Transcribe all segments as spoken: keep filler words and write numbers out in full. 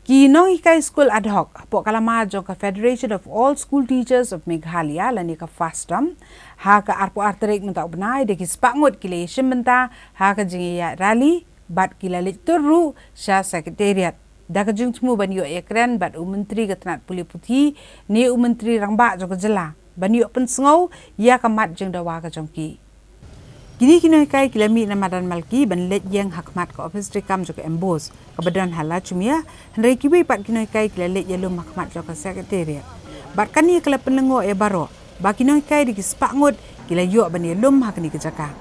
Ki nonghikai skul ad hoc hapoh ka lama jong ka Federation of All School Teachers of Meghalaya lane ka FASTOM, ha ka arphew ar tarik mynta u bnai, da ki spah ngut ki la ïashim bynta ha ka jingïaid rally bad ki la leit tur ruh sha Secretariat da ka jingthmu ban ïoh ïakren bad u Myntri ka tnat pule puthi ne u Myntri Rangbah jong ka jylla ban ïoh pynsngew ïa ka mat jingdawa ka jong ki. Kine ki nonghikai ki la mih na madan Malki ban leit ïeng ha khmat ka ophis treikam jong ka MBOSE kaba don ha Lachumia, hynrei kiwei pat ki nonghikai ki la leit ïalum ha khmat jong ka Secretariat. Bad kane ka la pynlyngngoh ïa baroh ba ki nonghikai da ki spah ngut ki la ïoh ban ïalum ha kane ka jaka.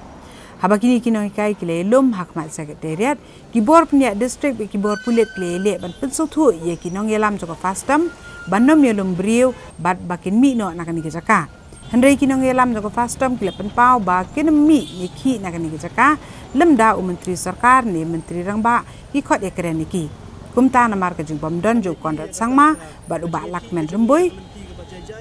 Haba kine ki nonghikai ki la ïalum ha khmat Secretariat, ki bor pynïaid district bad ki bor pulit ki la ïaleh ban pynsngewthuh ïa ki nongïalam jong ka FASTOM ban ym ïalum briew bad ba kin mih noh na kane ka jaka. Hynrei ki nongïalam jong ka FASTOM ki la pynpaw ba kin ym mih ne khih na kane ka jaka lymda u Myntri Sorkar ne Myntri Rangbah ki khot ïakren ïa ki. Kumta namar ka jingbym don jong u Conrad Sangma bad u Bah Lahkmen Rymbui,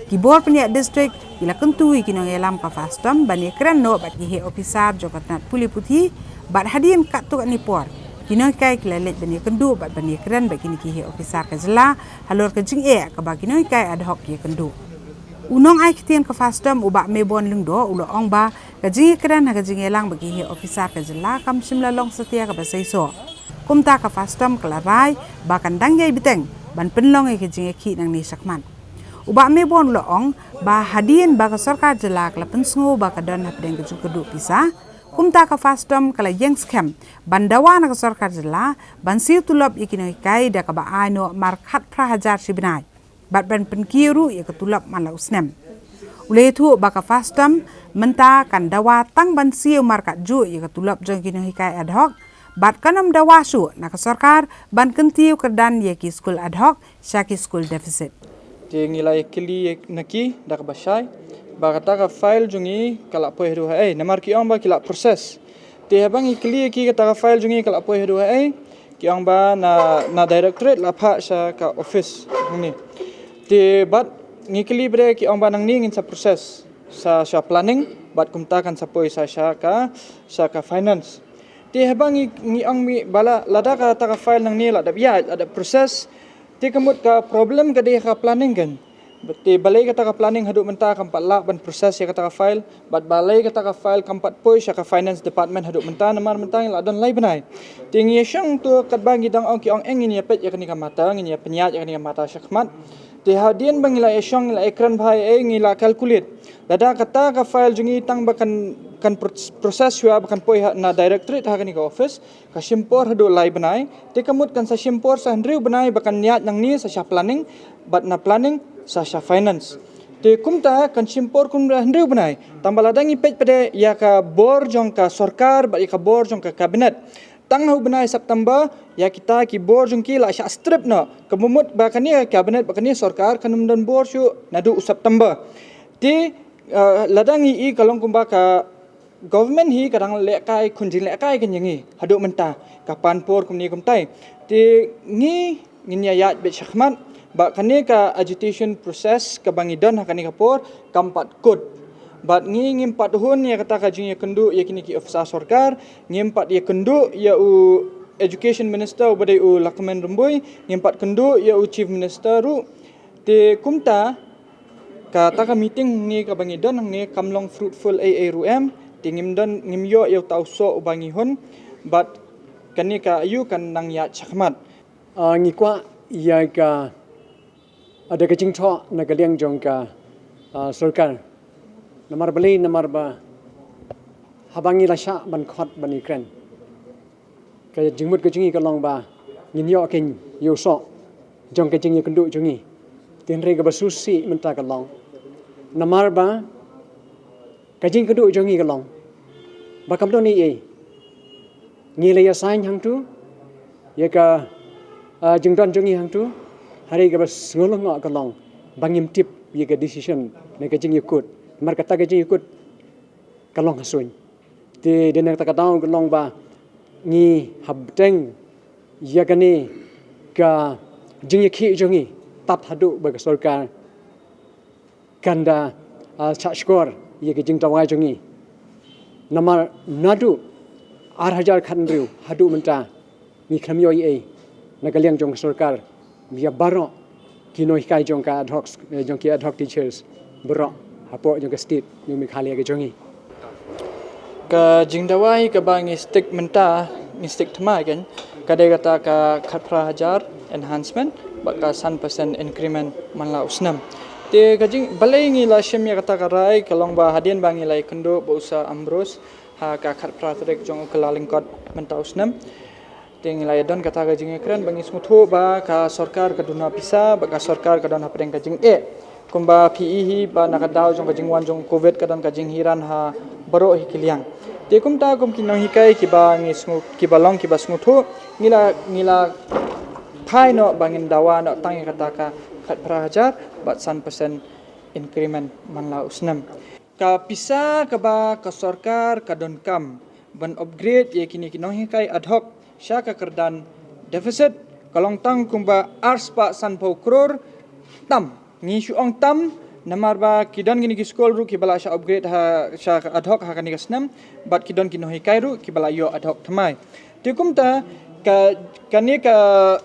ki bor pynïaid district ki la kyntu ïa ki nongïalam ka FASTOM ban ïakren noh bad ki heh ophisar jong ka tnat pule puthi, bad hadien katto katne por ki nonghikai ki la leit ban ïakynduh bad ban ïakren bad kine ki heh ophisar ka jylla halor ka jingeh kaba ki nonghikai ad hoc ki ïakynduh. U nongai ktien ka FASTOM u Bah Mebon Lyngdoh u la ong ba ka jingïakren ha ka jingïalang bad ki heh ophisar ka jylla kam shym la long satia kaba seisoh. Kumta ka FASTOM ka la rai ba kan dang ïai bteng ban pynlong ïa ka jingïakhih nangne shakhmat. U Bah Mebon u la ong ba hadien ba ka sorkar jylla ka la pynsngew ba ka don hapdeng ka jingkyrduh pisa, kumta ka FASTOM ka la ïeng skhem ban dawa na ka sorkar jylla ban siew tulop ïa ki nonghikai da kaba ai noh mar khatphra hajar shi bnai bad ban pynkiew ruh ïa ka tulop man la u snem. U la ïathuh ba ka FASTOM mynta kan dawa tang ban siew markat juh ïa ka tulop jong ki nonghikai ad hoc bad kan ym dawa shuh na ka sorkar ban kyntiew kyrdan ïa ki skul ad hoc sha ki skul deficit. Te ngi la ïakylli na ki da kaba shai ba kata ka file jong ngi ka la poi haduh haei, namar ki ong ba ki la process. Te haba ngi kylli ïa ki kata ka file jong ngi ka la poi haduh haei, ki ong ba na, na directorate la phah sha ka office hangne. Te bad ngi kylli bad ki ong ba nangne ngin sa process sa, sha planning bad kumta kan sa poi sa sha ka, sha ka finance. Te haba ngi, ngi ong mih ba la, lada kata ka file nangne la dep ïaid, la dep process, te ka mut ka problem ka dei ha ka planning kan. Te balei kata ka planning haduh mynta kam pat lah ban process ïa kata ka file, bad balei kata ka file kam pat poi sha ka finance department haduh mynta, namar mynta ngi la don lai bnai. Te ngi ïashong to katba ngi dang ong, ki ong eh ngin ïa peit ïa kane ka mata, ngin ïa pynïaid ïa kane ka mata shakhmat. Te hadien ba ngi la ïashong, ngi la ïakren bha, eh ngi la calculate, lada kata ka file jong ngi tang ba kan, kan pro-, process shuwa ba kan poi ha, na directorate ha kane ka office, ka shim por haduh lai bnai, te ka mut kan sa shim por sa hynriew bnai ba kan ïaid nangne sa sha planning, bad na planning sa sha finance. Te kumta kan shim por kumba hynriew bnai. Tangba lada ngi peit pat ïa ka bor jong ka sorkar bad ïa ka bor jong ka cabinet, tang ha u bnai September ïa kita ki bor jong ki la shah strip noh. Kaba mut ba kane ka cabinet bad kane sorkar kan ym don bor shuh naduh u September. Te, eh, lada ngi i ka long kumba ka government hi ka dang lehkai, khun jinglehkai kan ïa ngi haduh mynta, ka pan por kumne kumtai. Te ngi, ngin ïa ïaid beit shakhmat ba kane ka agitation process kaba ngi don ha kane ka por kam pat kut. Bad ngi ngim pat hun ïa kata ka jingïakynduh ïa kine ki officer sorkar, ngim pat ïakynduh ïa u education minister uba dei u Lahkmen Rymbui, ngim pat kynduh ïa u chief minister ruh. Te kumta kata ka meeting hangne kaba ngi don hangne kam long fruitful ei ei ruh em. Te ngim don, ngim ïoh ïa uta u soh uba ngi hun. Bad kane ka aïu kan nang ïaid shakhmat. Ah, ngi kwah ïa ka, ah, da ka jingthoh na ka liang jong ka, ah, sorkar. Namar balei, namar ba haba ngi la shah ban khot ban ïakren, ka jingmut ka jong ngi ka long ba ngin ïoh kein ïa u soh jong ka jingïakynduh jong ngi. Te hynrei kaba sngewsih mynta ka long namar ba ka jingïakynduh jong ngi ka long ba kam don ei ei. Ngi la ïa sign hangtu ïa ka, ah, jingdon jong ngi hangtu, hynrei kaba sngewlyngngoh ka long ba ngim tip ïa ka decision ne ka jingïakut. Namar kata ka jingïakut ka long ha suiñ. Te dei na kata ka daw ka long ba ngi hap bteng ïa kane ka jingïakhih jong ngi tad haduh ba ka sorkar kan da, ah, shah shkor ïa ka jingdawa jong ngi. Namar naduh ar hajar khathynriew haduh mynta ngi khlem ïoh ei ei na ka liang jong ka sorkar ïa baroh ki nonghikai jong ka ad hoc, eh, jong ki ad hoc teachers baroh hapoh jong ka state jong Meghalaya ka jong ngi. Ka jingdawa hi kaba ngi stick mynta, ngi stick thymmai kein, ka dei kata ka khatphra hajar enhancement bad ka san percent increment man la u snem. Te ka jing, balei ngi la shim ïa kata ka rai, ka long ba hadien ba ngi la ïakynduh bad u Sir Ambrose ha ka khatphra tarik jong u Kyllalyngkot mynta u snem. Te ngi la ïadon kata ka jingïakren ba ngi sngewthuh ba ka sorkar ka duna pisa, ba ka sorkar ka don hapdeng ka jingeh. Kumba phi i hi ba na ka daw jong ka jingwan jong covid ka don ka jinghiran ha baroh hi ki liang. Te kumta kum ki nonghikai kiba ngi sngew, kiba long kiba sngewthuh, ngi la, ngi la phai noh ba ngin dawa noh tang ïa kata ka khatphra hajar bad san percent increment man la u snem. Ka pisa kaba ka sorkar ka donkam ban upgrade ïa kine ki nonghikai ad hoc sha ka kyrdan deficit ka long tang kumba arspah sanphew klur tam. Ngi shu ong tam namar ba ki don kine ki skul ruh kiba la shah upgrade ha, sha ka ad hoc ha kane ka snem, bad ki don ki nonghikai ruh kiba la ïoh ad hoc thymmai. Te kumta ka, kane ka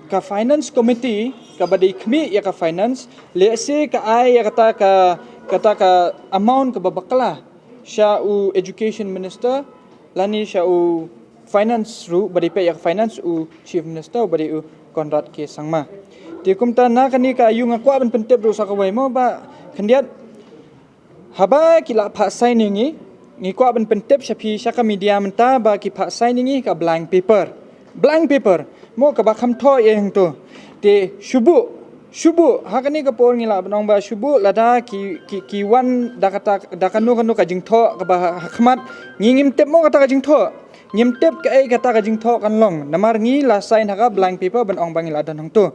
ka finance committee kaba dei khmih ïa ka finance, lehse ka ai ïa kata ka, kata ka amount kaba bakla sha u education minister lane sha u finance ruh, ba dei peit ïa ka finance, u chief minister ba dei u Conrad K Sangma. Te kumta na kane ka ïa nga kwah ban pyntip ruh sa kawei mo ba khyndiat, haba ki la phah sign ïa ngi, ngi kwah ban pyntip sha phi sha ka media mynta ba ki phah sign ïa ngi ka blank paper. Blank paper. Mo kaba kham thoh ïa hangto. Te shu buh, shu buh, ha kane ka por ngi lah ban ong ba shu buh lada ki, ki, ki wan da kata, da kano kano ka jingthoh kaba ha, ha khmat. Ngi ngim tip mo kata ka jingthoh. Ngim tip kaei kata ka jingthoh kan long. Namar ngi la sign ha ka blank paper ban ong ba ngi la don hangto.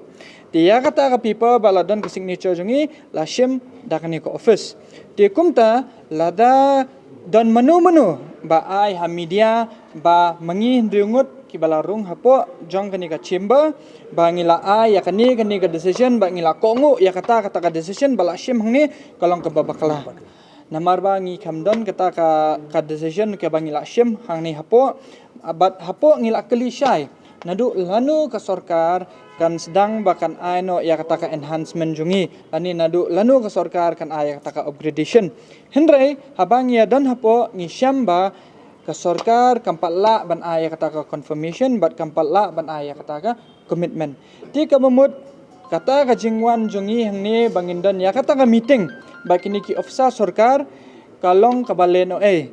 Te ïa kata ka paper ba la don ka signature jong ngi la shim da kane ka office. Te kumta lada don mano mano ba ai ha media ba ma ngi hynriew ngut kiba la rung hapoh jong kane ka chamber ba ngi la ai ïa kane, kane ka decision, ba ngi la kohnguh ïa kata, kata ka decision ba la shim hangne, ka long kaba bakla. Namar ba ngi kham don kata ka, ka decision kaba ngi la shim hangne hapoh, bad hapoh ngi la kylli shai naduh lano ka sorkar kan sdang ba kan ai noh ïa kata ka enhancement jong ngi, lane naduh lano ka sorkar kan ai ïa kata ka upgradation. Hynrei haba ngi ïa don hapoh ngi shem ba ka sorkar kam pat lah ban ai ïa kata ka confirmation bad kam pat lah ban ai ïa kata ka commitment. Te kaba mut kata ka jingwan jong ngi hangne ba ngin don ïa kata ka meeting bad kine ki officer sorkar ka long kaba lehnohei.